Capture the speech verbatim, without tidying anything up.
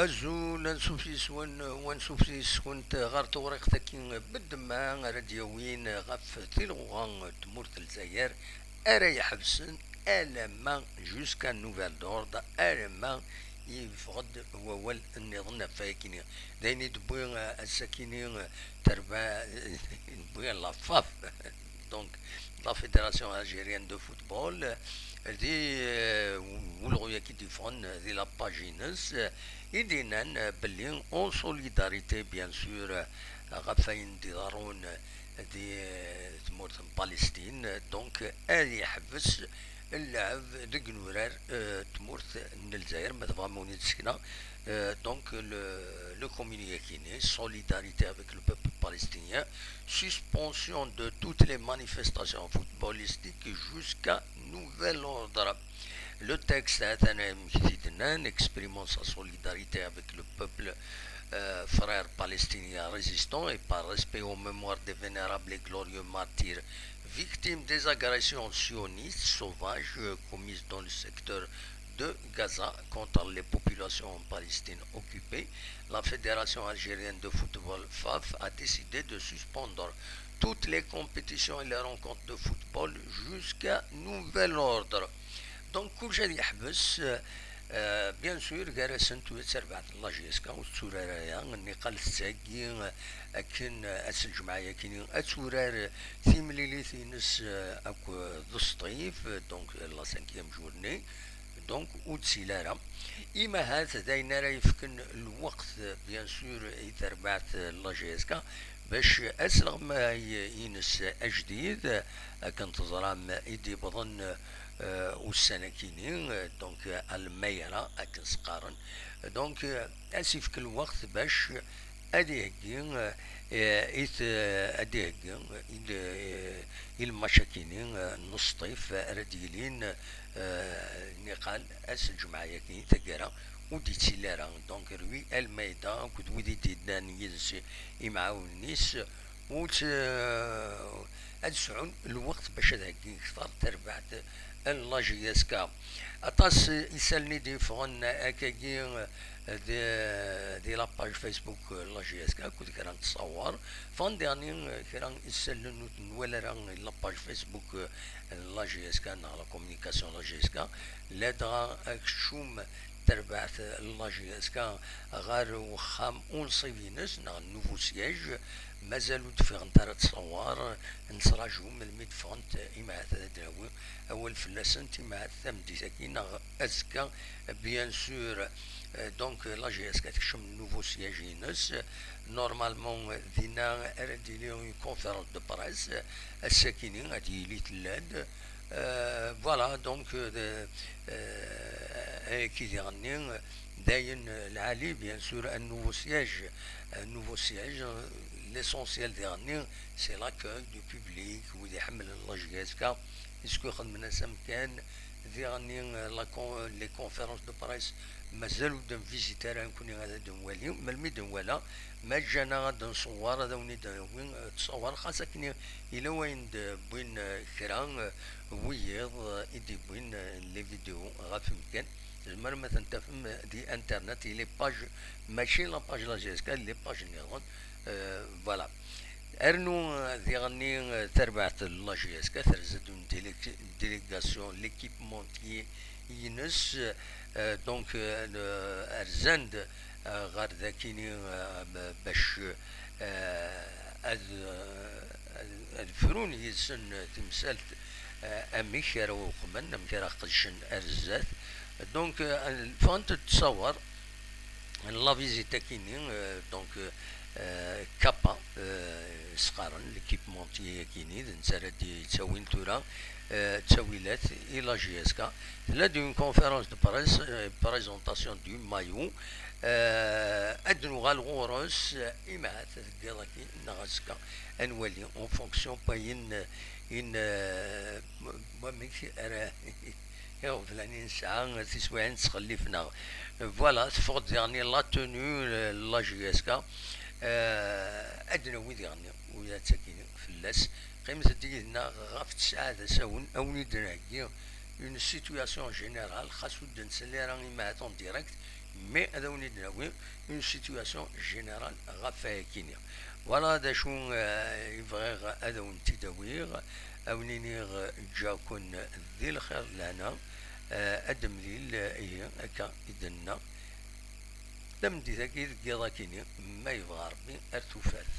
Azul, ansuf yes-wen, wansuf yes-kent ɣer tewriqt-agi bedemma ara d-yawin ɣef tilɣuɣa n tmurt n Lezzayer, ara iḥebsen alamma jusqu'à nouvel ordre, alamma yeffeɣ-d wawal nniḍen ɣef wayakini. D ayen i d-tewwi, eh, ass-akini, eh, terba, i d-tewwi la FAF, donc la Fédération Algérienne de Football, eh, di, eh, ulɣu-yaki d-yeffɣen di la page-ines, eh, i d-yennan, eh, belli en solidarité, bien sûr, eh, ɣef wayen d-iḍerrun, eh, di, eh, tmurt n Palestine, donc ad yeḥbes lɛeb deg nurar, eh, tmurt n Lezzayer, ma tebɣam uni d-sekna, eh, donc le, le communiqué-nni, solidarité avec le peuple palestinien, suspension de toutes les manifestations footballistiques jusqu'à nouvel ordre. Le texte, atan amek i t-id-nnan, exprimant sa solidarité avec le peuple, euh, frère palestinien résistant et par respect aux mémoires des vénérables et glorieux martyrs victimes des agressions sionistes sauvages, euh, commises dans le secteur de Gaza contre les populations en Palestine occupée, la Fédération algérienne de football, FAF, a décidé de suspendre toutes les compétitions et les rencontres de football jusqu'à nouvel ordre. Donc, kullec ad yeḥbes, euh, bien sûr, gar-asent tarbaɛt n la J S K ur tetturar ara, nniqal tettagi, euh, akken, euh, ass n lǧemɛa-yakini ad turar timlilit-ines, euh, akked Sṭif, euh, donc, euh, la cinquième journée, donc, ur d-tili ara. Imahat d ayen ara yefken lweqt, bien sûr, i terbaɛt n la J S K bac asleɣmay-ines ajdid, akken teẓram, i d-yewwḍen, euh, ussan-akini, euh, donc, Almeyra, akken s-qqaren. Donc, euh, ad s-yefk lweqt bac ad iheggi, eh, i t-, ad iheggi i l-, i lmac-akini, eh, n Sṭif ara d-yilin, eh, niqal ass n lǧemɛa-yakini taggara ur d-yettili ara. Donc, Rui Almeida akked wid i d-yeddan yid-s imɛawnen-is, ur tt-, eh, ad sɛun lweqt bac ad heggin kter tarbaɛt n la J S K. Aṭas isallen i d-yeffɣen akkagi, eh, di, di la page Facebook, eh, la J S K, akked kra n ttṣawar. Ffɣen diɣen, eh, kra isallen ur ten-nwala ara la page Facebook, eh, la J S K neɣ la communication la J S K, ladɣa akeččum terbaɛt la J S K ɣer uxxam unṣib-ines neɣ nouveau siège, mazal ur d-ffiɣent ara ttṣawar, nettraǧu melmi d-ffɣent, imahat ad d-nawi awal fell-asent, imahat tameddit-agi neɣ azekka, bien sûr. Euh, donc, la J S K tekcem nouveau siège-ines. Normalement, dinna ara d-yili une conférence de presse, ass-akini ad yili tella-d. Euh, voilà, donc, euh, euh, ayagi diɣenni, dayen, euh, lɛali, bien sûr, un nouveau siège, un nouveau siège, euh, l'essentiel diɣenni, c'est l'accueil du public, wid iḥemmlen la J S K, est-ce que xedmen-as amkan, diɣenni, euh, la con-, les conférences de presse, mazal ur d-nvizit ara nekkni ad d-nwali, melmi d-nwala, ma ǧǧan-aɣ ad nṣewwer, ad awen-id-nawi, euh, ttṣawar, xas akken yella wayen d-wwin, euh, kra, euh, wiyiḍ, euh, i d-wwin, euh, les vidéos ɣef umkan. Tzemrem ad ten-tafem di internet, i les pages, mačči la page la J S K, les pages nniḍen. Euh, voilà. Rnu, euh, diɣenni, euh, tarbaɛt n la J S K terza-d une délé-, délégation, l'équipementier-ines, euh, donc, euh, rzan-d, euh, ɣer dakini, euh, bac, euh, ad, euh, ad, ad frun yid-sen timsalt, euh, amek ara uqmen, amek ara qedcen ar zdat. Donc, euh, ffɣent-d ttṣawar n la visite-akini, euh, donc, euh, Kappa, euh, s-qqaren, l'équipementier-akini, d netta ara d-yettawin tura, euh, ttawilat i la J S K. Tella-d une conférence de presse, euh, présentation du maillot, euh, ad d-nuɣal ɣur-s, euh, imahat deg yiḍ-agi neɣ azekka, ad nwali, en fonction n wayen, euh, in, euh, wamek ara iɣeblan i nesɛa tiswiɛin ttxellif-neɣ. Voilà, teffeɣ-d diɣenni la tenue, euh, la J S K, euh, ad d-nawi diɣenni wiyatt-agi fell-as. Qqimet-d yid-neɣ ɣef tesɛa d asawen, ad wen-id-nheggi une situation générale, xas ur d-nettali ara imahat en direct, Mais ad awen-id-nawi une situation générale ɣef wayakini. Voilà d acu, euh, i bɣiɣ ad awen-t-id-awiɣ, ad awen-iniɣ ǧǧiɣ-ken di lxir d lehna, euh, ad d-nemlil, euh, ihi akka i d-nenna. Tameddit-agi deg yiḍ akini, ma yebɣa Rebbi, ar tufat.